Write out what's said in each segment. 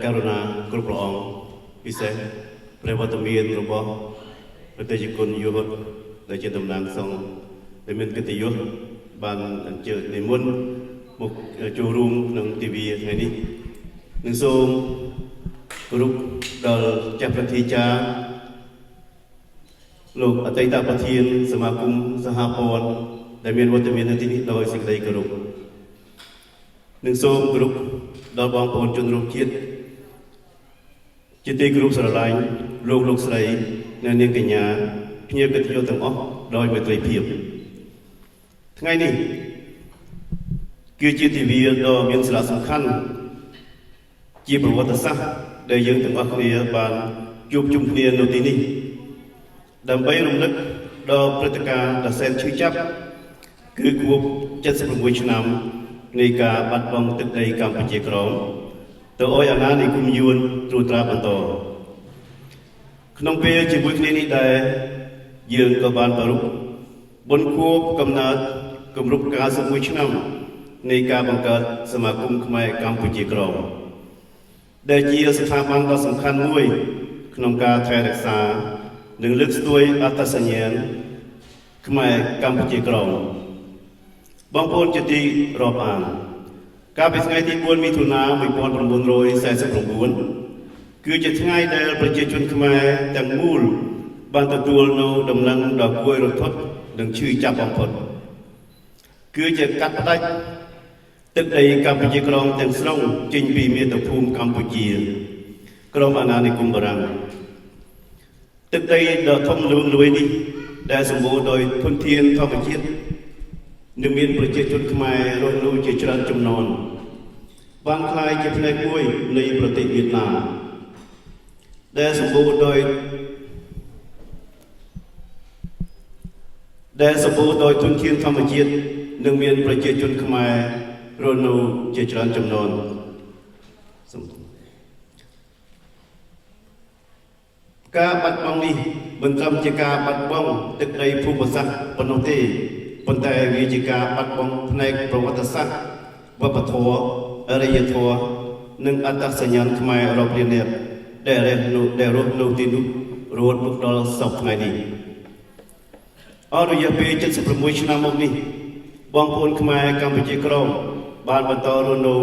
ករុណាគ្រប់ព្រះអង្គពិសេសព្រះវត្តមានរបស់ព្រះតេជគុណយុហុតដែលជាតំណាងសង្ឃដែលមានកិត្តិយសបានអញ្ជើញនិមន្តមកចូលរួមក្នុងទិវាថ្ងៃនេះនិងសូមគោរពដល់ចាស់ប្រធាចារ្យលោកអតីតប្រធានសមាគមសហព័ន្ធដែលមានវត្តមាននៅទីនេះដោយសេចក្តីគោរពនិងសូមគោរពដល់បងប្អូនជនរួមជាតិជាទីគោរពស្រឡាញ់លោកលោកស្រីអ្នកនាងកញ្ញាភ្ញៀវកិត្តិយសទាំងអស់ដោយមេត្រីភាពថ្ងៃនេះគឺជាទិវាដ៏មានសារៈសំខាន់ជាប្រវត្តិសាស្ត្រដែលយើងទាំងអស់គ្នាបានជួបជុំគ្នានៅទីនេះដើម្បីរំលឹកដល់ព្រឹត្តិការណ៍ដ៏សែនឈឺចាប់គឺខួប76ឆ្នាំនៃការបាត់បង់ទឹកដីកម្ពុជាក្រោមទៅឲ្យអាណានិគមយួនត្រួតត្រាបន្តក្នុងពេលជាមួយគ្នានេះដែរយើងក៏បានប្រារព្ធបុណ្យខួបកំណើតគម្រប់91ឆ្នាំនៃការបង្កើតសមាគមខ្មែរកម្ពុជាក្រោមដែលជាស្ថាប័នដ៏សំខាន់មួយក្នុងការថែរក្សានិងលើកស្ទួយអត្តសញ្ញាណខ្មែរកម្ពុជាក្រោមបងប្អូនជាទីរាប់អានកាលពីថ្ងៃទី4មិថុនា1949គឺជាថ្ងៃដែលប្រជាជនខ្មែរទាំងមូលបានទទួលនូវដំណឹងដ៏គួរឲ្យរន្ធត់និងឈឺចាប់បំផុតគឺជាកាត់ផ្ដាច់ទឹកដីកម្ពុជាក្រោមទាំងស្រុងចេញពីមាតុភូមិកម្ពុជាក្រោមអាណានិគមបារាំងទឹកដីដ៏ធំល្វឹងល្វើយនេះដែលសម្បូរដោយធនធានធម្មជាតិនិងមានប្រជាជនខ្មែររស់នៅជាច្រើនចំនួនបានក្លាយជាផ្នែកមួយនៃប្រទេសវៀតណាមដែលសម្បូរដោយដែលសម្បូរដោយធនធានធម្មជាតិនិងមានប្រជាជនខ្មែររស់នៅជាច្រើនចំនួនសូមការបាត់បង់នេះមិនត្រឹមជាការបាត់បង់ទឹកដីភូមិសាស្ត្រប៉ុណ្ណោះទេប៉ុន្តែវាជាការបាត់បង់ផ្នែកប្រវត្តិសាស្ត្រវប្បធម៌អរិយធម៌និងអត្តសញ្ញាណខ្មែររាប់លាននាក់ដែលរស់នៅទីនោះរហូតមកដល់សព្វថ្ងៃនេះអស់រយៈពេល76ឆ្នាំមកនេះបងប្អូនខ្មែរកម្ពុជាក្រោមបានបន្តរស់នៅ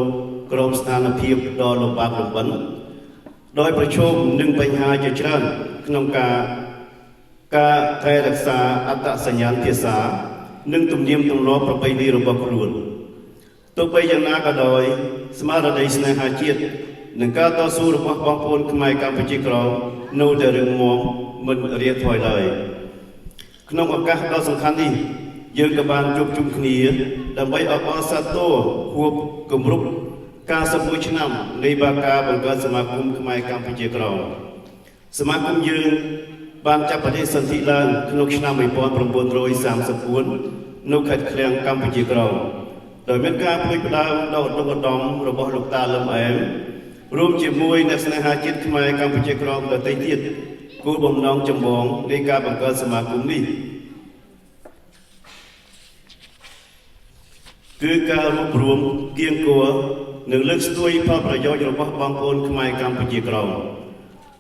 ក្រោមស្ថានភាពដ៏លំបាកលំបិនដោយប្រឈមនឹងបញ្ហាជាច្រើនក្នុងការថែរក្សាអត្តសញ្ញាណភាសានិងទំនៀមទម្លាប់ប្រពៃណីរបស់ខ្លួនទោះបីយ៉ាងណាក៏ដោយស្មារតីស្នេហាជាតិនិងការតស៊ូរបស់បងប្អូនខ្មែរកម្ពុជាក្រោមនៅតែរឹងមាំមិនរាថយឡើយក្នុងឱកាសដ៏សំខាន់នេះយើងក៏បានជួបជុំគ្នាដើម្បីអបអរសាទរខួបគម្រប់91ឆ្នាំនៃបាការបង្កើតសមាគមខ្មែរកម្ពុជាក្រោមសមាគមយើងបានចាប់បដិសន្ធិឡើងក្នុងឆ្នាំ1934នៅខេត្តឃ្លាំងកម្ពុជាក្រោមដោយមានការផ្ដួចផ្ដើមដ៏ឧត្តមឧត្តមរបស់លោកតាលឹមអែមរួមជាមួយអ្នកស្នេហាជាតិខ្មែរកម្ពុជាក្រោមដទៃទៀតគោលបំណងចម្បងនៃការបង្កើតសមាគមនេះគឺការរួបរួមគៀងគរនិងលើកស្ទួយផលប្រយោជន៍របស់បងប្អូនខ្មែរកម្ពុជាក្រោម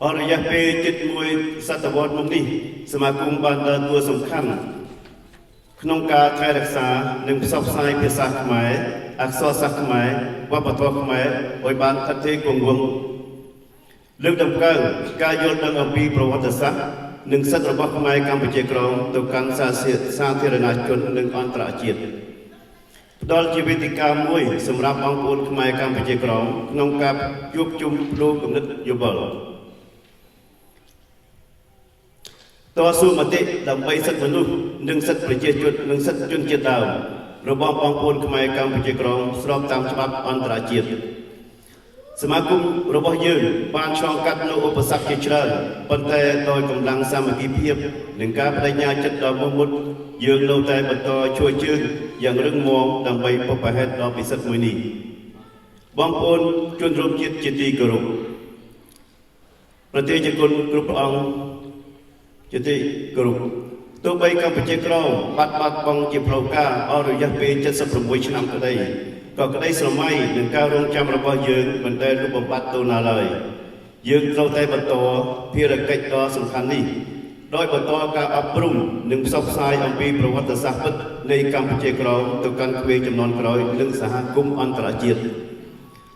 អស់រយៈពេលជិតមួយសតវត្សមកនេះសមាគមបានដើរតួសំខាន់ក្នុងការថែរក្សានិងផ្សព្វផ្សាយភាសាខ្មែរអក្សរសាស្ត្រខ្មែរវប្បធម៌ខ្មែរឲ្យបានឋិតថេរគង់វង្សលើកតម្កើងការយល់ដឹងអំពីប្រវត្តិសាស្ត្រនិងសិទ្ធិរបស់ខ្មែរកម្ពុជាក្រោមទៅកាន់សាធារណជននិងអន្តរជាតិផ្ដល់ជាវេទិកាមួយសម្រាប់បងប្អូនខ្មែរកម្ពុជាក្រោមក្នុងការជួបជុំប្ដូរគំនិតយោបល់តស៊ូមតិដើម្បីសិទ្ធិមនុស្សនិងសិទ្ធិប្រជាជននិងសិទ្ធិជនជាតិដើមរបស់បងប្អូនខ្មែរកម្ពុជាក្រោមស្របតាមច្បាប់អន្តរជាតិសមាគមរបស់យើងបានឆ្លងកាត់នូវឧបសគ្គជាច្រើនប៉ុន្តែដោយកម្លាំងសាមគ្គីភាពនិងការបដិញ្ញាចិត្តដ៏មោះមុតយើងនៅតែបន្តជួយជើងយ៉ាងរឹងមាំដើម្បីបុព្វហេតុដ៏ពិសិដ្ឋមួយនេះបងប្អូនជនរួមជាតិជាទីគោរពប្រទេសជាគុណគ្រប់ព្រះអង្គជាទីគោរពទោះបីកម្ពុជាក្រោមបាត់បង់ជាផ្លូវការអស់រយៈពេល76ឆ្នាំក្តី ក៏ក្តីស្រមៃនិងការរងចាំរបស់យើងមិនដែលលុបបំបាត់ទៅណាឡើយយើងត្រូវតែបន្តភារកិច្ចដ៏សំខាន់នេះដោយបន្តការអប់រំនិងផ្សព្វផ្សាយអំពីប្រវត្តិសាស្ត្រពិតនៃកម្ពុជាក្រោមទៅកាន់ក្មេងជំនាន់ក្រោយនិងសហគមន៍អន្តរជាតិ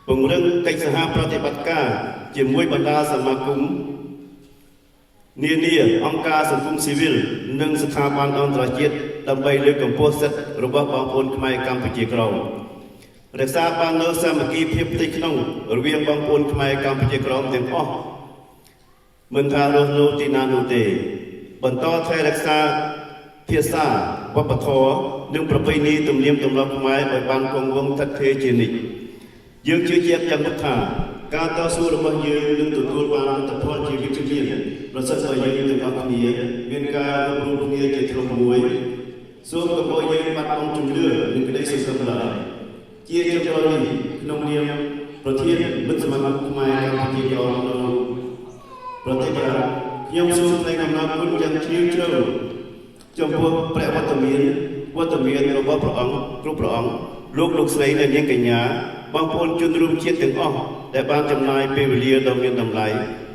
ពង្រឹងកិច្ចសហប្រតិបត្តិការជាមួយបណ្ដាសមាគមនានាអង្គការសង្គមស៊ីវិលនិងស្ថាប័នអន្តរជាតិដើម្បីលើកកម្ពស់សិទ្ធិរបស់បងប្អូនខ្មែរកម្ពុជាក្រោមរក្សាបាននូវសាមគ្គីភាពផ្ទៃក្នុងរវាងបងប្អូនខ្មែរកម្ពុជាក្រោមទាំងអស់មិនថារស់នៅទីណានោះទេបន្តថែរក្សាភាសាវប្បធម៌និងប្រពៃណីទំនៀមទម្លាប់ខ្មែរឲ្យបានគង់វង្សស្ថិតស្ថេរជានិច្ចយើងជឿជាក់យ៉ាងមុតថាការតស៊ូរបស់យើងនឹងទទួលបានលទ្ធផលជាវិជ្ជមានប្រសិនបើយើងទាំងអស់គ្នាមានការរួបរួមគ្នាជាធ្លុងមួយសូមកុំឲ្យយើងបាត់បង់ជំនឿនិងក្តីសង្ឃឹមឡើយជាចុងក្រោយនេះក្នុងនាមប្រធានមិត្តសមាគមខ្មែរកម្ពុជាក្រោមនៅប្រទេសបារាំងខ្ញុំសូមថ្លែងអំណរគុណយ៉ាងជ្រាលជ្រៅចំពោះព្រះវត្តមានវត្តមានរបស់ព្រះអង្គគ្រប់ព្រះអង្គលោកលោកស្រីនិងនាងកញ្ញាបងប្អូនជនរួមជាតិទាំងអស់ដែលបានចំណាយពេលវេលាដ៏មានតម្លៃ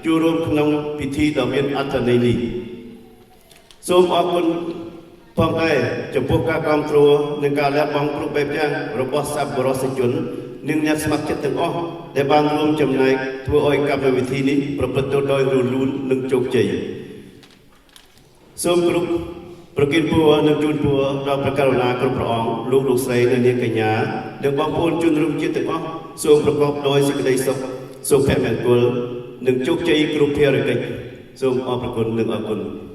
ចូលរួមក្នុងពិធីដ៏មានអត្ថន័យនេះសូមអរគុណផងដែរចំពោះការគាំទ្រនិងការលះបង់គ្រប់បែបយ៉ាងរបស់សប្បុរសជននិងអ្នកស្ម័គ្រចិត្តទាំងអស់ដែលបានរួមចំណែកធ្វើឲ្យកម្មវិធីនេះប្រព្រឹត្តទៅដោយរលូននិងជោគជ័យសូមគ្រប់ប្រគិនពរនិងជូនពរដល់ព្រះករុណាគ្រប់ព្រះអង្គលោកលោកស្រីនិងនាងកញ្ញានិងបងប្អូនជនរួមជាតិទាំងអស់សូមប្រកបដោយសេចក្តីសុខសុភមង្គលនិងជោគជ័យគ្រប់ភារកិច្ចសូមអរព្រគុណនិងអរគុណ។